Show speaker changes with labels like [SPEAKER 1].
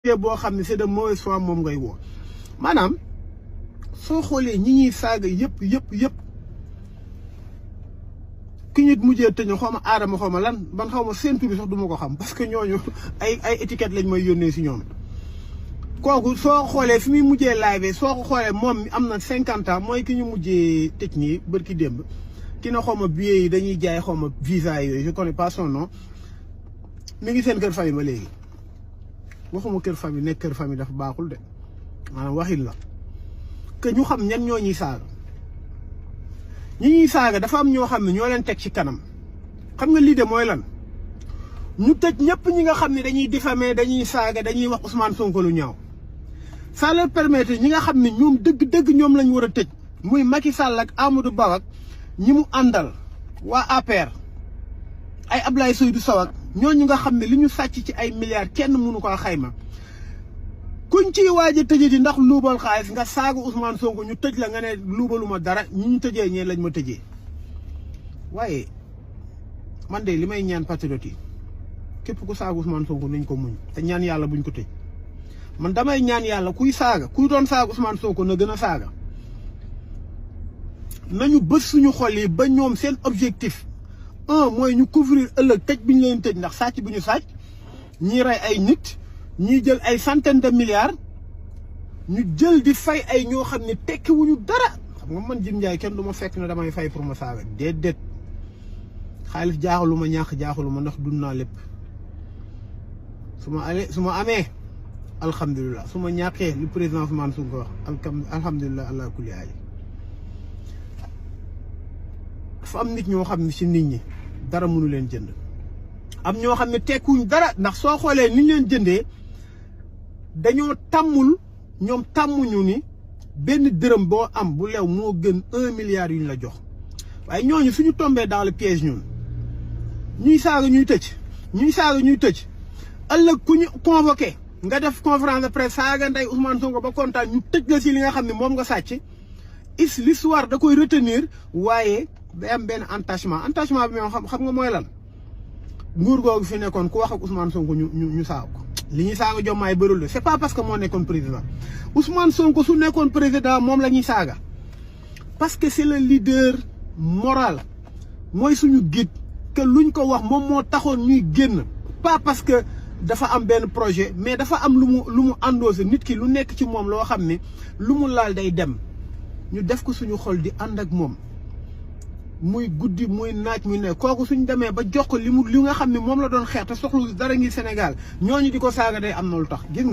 [SPEAKER 1] boo xam ne c'est de mauvaise foi moom ngay woo maanaam soo xoolee ñi ñuy saaga yëpp ki ñu mujjee tëj xaw ma aadama xaw ma lan ban xaw ma seen tur bi sax du ma ko xam parce que ñooñu ay étiquette lañ may yónnee si ñoom kooku soo xoolee fi muy mujjee live soo ko xoolee moom am na 50 ans mooy ki ñu mujjee tëj nii bërki démb ki na xaw ma billets yi dañuy jaay xaw ma visa yooyu je connais pas son nom mi ngi seen kër famille ba léegi waxuma kër famille nekk kër famille dafa baaxul de maanaam waxin la que ñu xam ñan ñoo ñuy saaga ñi ñuy saaga dafa am ñoo xam ne ñoo leen teg ci kanam xam nga lii de mooy lan ñu tëj ñëpp ñi nga xam ne dañuy diffamer dañuy saaga dañuy wax Ousmane Sonko lu ñaaw ça leur permet ñi nga xam ne ñoom dëgg ñoom lañ war a tëj muy Macky Sall ak Amadou Ba ak ñi mu àndal waa APR ay Ablaye Seydou Sow ak ñooñu nga xam ne li ñu sàcc ci ay milliards kenn mënu ko xayma kuñ ciy waaj a tëjee di ndax luubal xaalis nga saaga Ousmane Sonko ñu tëj la nga ne luubaluma dara ñi ñu tëjee ñee lañ ma tëjee waaye man de li may ñaan patriote yi képp ku saaga Ousmane Sonko nañ ko muñ te ñaan yàlla buñ ko tëj man damay ñaan yàlla kuy doon saaga Ousmane Sonko na gën a saaga nañu bës suñu xol yi ba ñoom seen objectif mooy ñu couvrir ëllëg tëj bi ñu leen tëj ndax sàcc bi ñu sàcc ñii rey ay nit ñii jël ay centaine de milliards ñu jël di fay ay ñoo xam ne tekkiwuñu dara xam nga man Jim Ndiaye kenn du ma fekk ne damay fay pour ma saaga déedéet xaalis jaaxalu ma ñàkk jaaxalu ma ndax dund naa lépp su ma amee alhamdulilah su ma ñàkkee li président Ousmane Sonko wax alhamdulilah allah kulli haal dafa am nit ñoo xam ne si nit ñi dara mënu leen jënd am ñoo xam ne tekkuñ dara ndax soo xoolee ni ñu leen jëndee dañoo ñoom tàmmuñu ni benn dërëm boo am bu lew moo gën 1 milliard yu ñu la jox waaye ñooñu suñu tombee dans le piège ñun ñuy saaga ñuy tëj ëllëg ku ñu convoqué nga def conférence de presse saaga ndey Ousmane Sonko ba kontaan ñu tëj la si li nga xam ne moom nga sàcc l'histoire da koy retenir waaye day am benn entachement bi moom xam nga mooy lan nguur googu fi nekkoon ku wax ak Ousmane Sonko ñu saaga ko li ñuy saaga Diomaye bërul de c'est pas parce que moo nekkoon président Ousmane Sonko su nekkoon président moom la ñuy saaga parce que c'est le leader moral mooy suñu guide que luñ ko wax moom moo taxoon ñuy génn pas parce que dafa am benn projet mais dafa am lu mu endossé nit ki lu nekk ci moom loo xam ne lu mu laal day dem ñu def ko suñu xol di ànd ak moom muy guddi muy naaj muy ne kooku suñ demee ba jox ko li nga xam ne moom la doon xeex te soxlu dara ngi Sénégal ñooñu di ko saaga day am na lu tax gis nga